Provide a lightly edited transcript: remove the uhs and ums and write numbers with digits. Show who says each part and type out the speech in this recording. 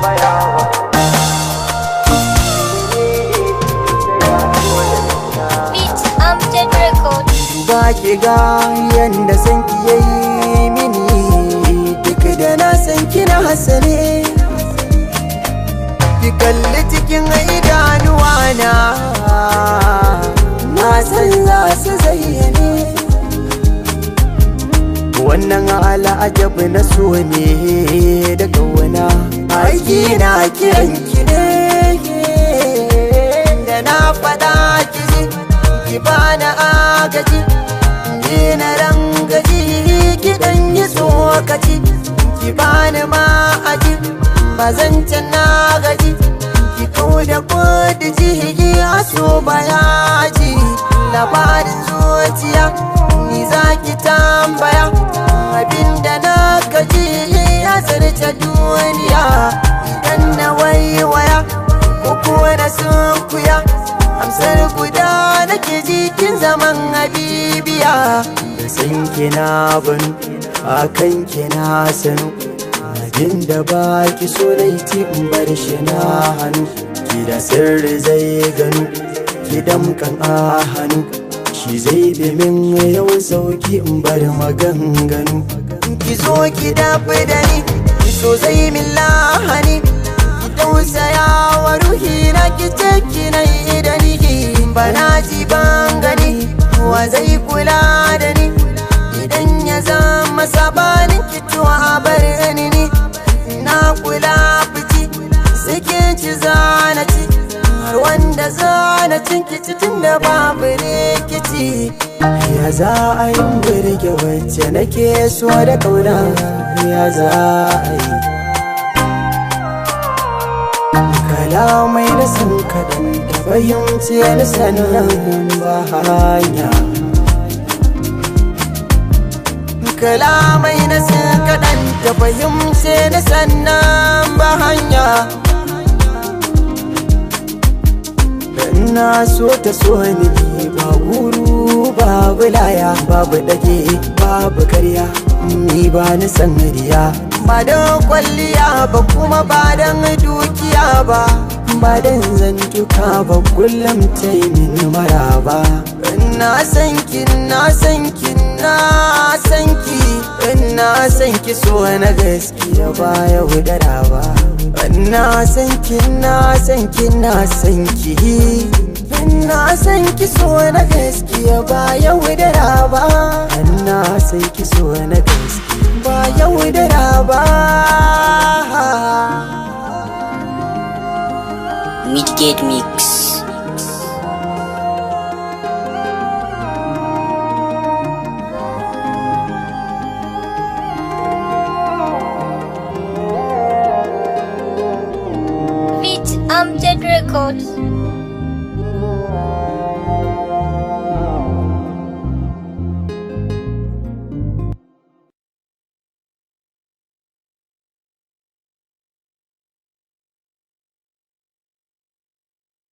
Speaker 1: Tambaya ba.
Speaker 2: Beat Amjad Records.
Speaker 1: Duba ki ga yanda san ki yayi mini, duk da na san kina hasane. Ki kalli cikin idanuwa na, na san za su zayyane. Wannan al'ajabi na so ne da kauna, aiki na kiran ki ne. Da na faɗa ki ji, ki bani agaji, ni na rangaji, ki dan yi tsokaci, ki bani ma'aji, ba zan can na gaji, ki kau da kudi jihigi a so bayaji. Labarin zuciya ni za ki tambaya, abinda na gaji ya zarce duniya. Idan na waiwaya ko kuwa na sunkuya, amsar guda nake jikin zaman habibiya. Da san kina banu akan kina sanu, abin da ba ki so na in bar shi na hannu. Ki da sirri zai ganu, ki damkan a hannu, shi zai bi min yawan sauki in bar maganganu. Ki zo ki dafi da ni, ki so zai min lahani, ki tausaya wa ruhi na, ki ce ki na yi da ni. Ba na ji ban gani, wa zai kula da ni idan ya zama sabanin ki, to a bar ni. Ni na kula fici suke ci zana ci, har wanda zana cin kici tun da babu rikici. Ya za a yi birge wacce nake so da kauna, ya za a yi kalamai na san kaɗan da fahimci na sanin ba hanya. Kalamai na san kaɗan da fahimci na sannan ba hanya. Na so ta so ni, ba guru babu laya, babu dage babu karya, ni ba ni san riya. Ba don kwalliya ba kuma ba don dukiya ba, ba don zantuka ba, kullum ta yi min maraba. Na san ki, na san ki, na san ki, na san ki so na gaskiya ba yaudara ba. Na san ki, na san ki, na san ki, na san ki so na gaskiya ba yaudara ba. Na san ki so na gaskiya ba yaudara ba.
Speaker 3: Midgate Mix.
Speaker 2: Beat Amjad Records.